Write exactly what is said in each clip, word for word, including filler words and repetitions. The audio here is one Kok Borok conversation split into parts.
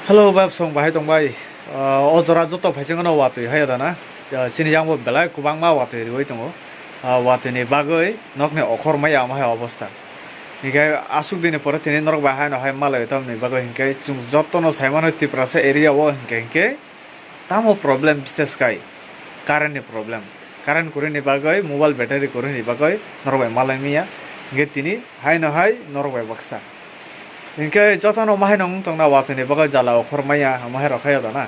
Hello, bab song bahai tong bai. Ah, o jora joto phaiching no watwi hai da na. Ah, chini yang bo belai kubangma watwi riwi tongo. Ah, watwi ni bagwi nokni okhor maya ama hai obostha. Hinkhe aswk dini pore tini norok bai haino hai malai tamni bagwi hinkhe chwng joto no sai mano Tiprasa area o hinkhe hinkhe tamo problem bises kai current ni problem. Current kwrwi ni bagwi mobile battery kwrwi ni bagwi norok bai malai maya. Hinkhe tini haino hai norok bai baksa. Hinkhe jotono mahaino wng tongna watwi ni bagwi jala okhor maya, omo hai rok hai da na.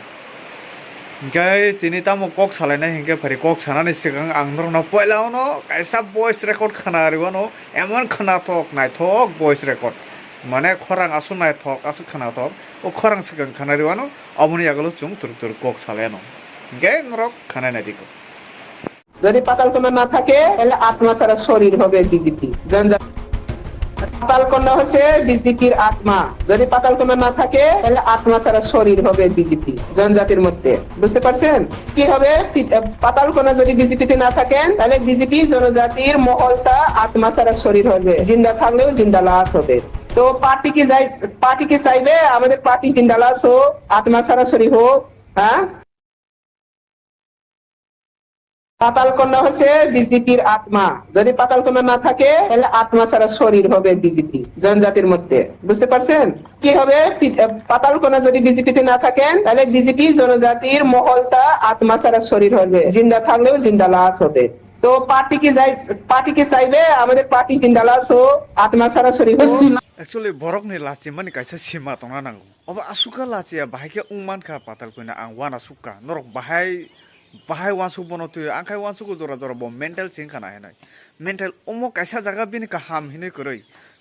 Hinkhe tini tamo kok salainai hinkhe phari kok sanani swkang ang norokno poila ono kaisa voice record khna rwano, emon khnathok naithok voice record. Mane khorang aswk naithok aswk khnathok, o khorang swkang khna rwano, oboni yagulo chwng turuk turuk kok salai ano. Hinkhe norok khanai naidi kok. যদি পাতাল কন্যা না থাকে, তাহলে আত্মা ছাড়া শরীর হবে বিজেপি। জনজাতি পাতাল কন্যা হচ্ছে বিজেপির আত্মা। যদি পাতাল কন্যা না থাকে, তাহলে আত্মা ছাড়া শরীর হবে বিজেপি জনজাতির মধ্যে। বুঝতে পারছেন? কি হবে? পি-, পাতাল কন্যা যদি বিজেপিতে না থাকেন, তাহলে বিজেপি জনজাতির মহলটা আত্মা ছাড়া শরীর হবে, জিন্দা থাকলেও জিন্দা লাশ হবে। তো পার্টি কি যাই, পার্টি কি চাইবে আমাদের পার্টি জিন্দা লাশ হোক, আত্মা ছাড়া শরীর হোক? হ্যাঁ? পাতাল কন্যা হচ্ছে বিজেপির আত্মা। যদি পাতাল কন্যা না থাকে, তাহলে আত্মা ছাড়া শরীর হবে বিজেপি জনজাতির মধ্যে। বুঝতে পারছেন? কি হবে? পি-, পাতাল কন্যা যদি বিজেপিতে না থাকেন, তাহলে বিজেপি জনজাতির মহলটা আত্মা ছাড়া শরীর হবে, জিন্দা থাকলেও জিন্দা লাশ হবে। তো পার্টি কি যাই, পার্টি কি চাইবে আমাদের পার্টি জিন্দা লাশ হোক, আত্মা ছাড়া শরীর হোক? Actually, borokni lachimani kaisa sima tongna nango. Obo aswk kha lachiya, bahai khe wng mankha patal koina ang uanasuk kha. Norok bahai, bahai uansuk bono twi, ang khai uansugo jora jora bo mental se wngkha na hinwi. Mental omo kaisa jaga bini kaham hinwi kwrwi.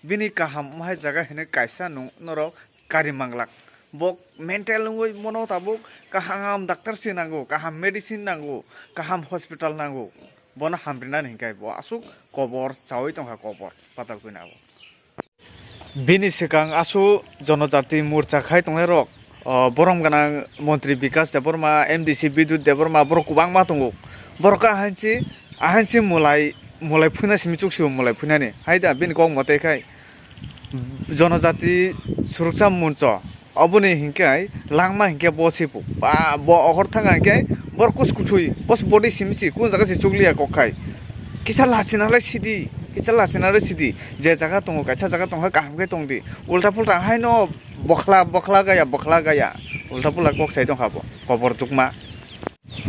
Bini kaham omo hai jaga hinwi kaisa nung norok kari manglak. Bo mental wngwi bono tabuk kaham doctor se nango, kaham medicine nango, kaham hospital nango. Bono hamrinani hinkhe bo aswk kobor chawi tongkha kobor patal koina o. Bini swkang aswk jonojati morcha khai tongnai rok, o, borom gwnang montri Bikas Debbarma, M D C Bidut Debbarma, borok kwbangma tongo. Borok khe ahansi, ahansi mwlai, mwlai phwina simi chuk sio mwlai phwinani. Hai da, bini kok mote khai jonojati suruksa moncho. Oboni hinkhe langma hinkhe bo se bo. Ba, bo ohor thanga hinkhe borok kus kuthwi, bos body simi si, kun jaga se chukliya kok khai. Kisa lachina lai sidi, kisa lachina lai sidi. Je jaga tongo, kaisa jaga tongkha, kaham khe tongdi. Ulta pulta haino bokhla, bokhla gaya, bokhla gaya. Ulta pulta kok sai tongkha bo, kobor chukma.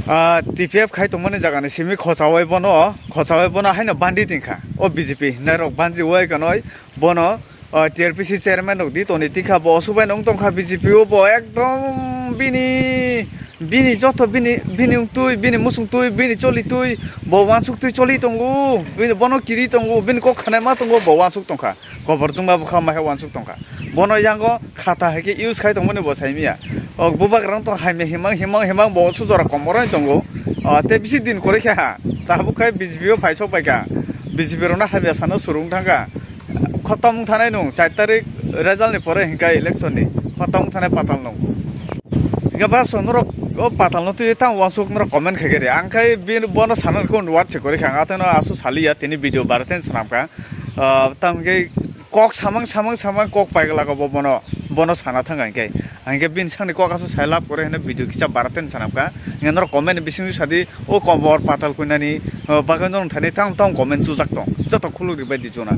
Ah, T P F khai tongmani jagani simi khosawai bono, khosawai bono haino bandi tingkha. O B J P hinai rok bandi wai kanoi bono, ah, T R P C chairman rok di toni tingkha, bo osubai nung tongkha B J P o bo ekdom bini, bini joto bini, bini wngtwi, bini musungtwi, bini cholitwi, bo uansuk twi choli tongo, bini bono kiri tongo, bini kok khanai ma tongo, bo uansuk tongkha. Kobor chwngma bwkha ma khe uansuk tongkha. Bono yango khata hai khe use khai tongmani bo saimya. O bubagrang tong hai me himang, himang, himang bo sujora komoroi tongo. O, tei bisi din kwrwi kha ha. Tabuk khai B J P o phai sok pai kha. B J P rokno habya sano surung thang kha. Khotom wng thanai nung char tarik result ni pore hinkhe election ni. Khotom wng thanai patal nung. Hinkhe bab song norok o patal no twi tang uansuk norok comment khai khe re. Ang khai bini bono sana kon word se kwrwi kha. Ang ateno asu saliya tini video baraten sanam kha. Ah, tamo khe kok samang, samang, samang kok paiglago bo bono, bono sana thang hinkhe. Hinkhe bini sakni kok aswk sai lab kwrwi hwnwi video kisa baraten sanam kha. Hinkhe norok comment bising sadi, o kobor patal koinani, ah, bagwi norok thani tamo tamo comment chujak tong. Joto khuluk ri bai di jona.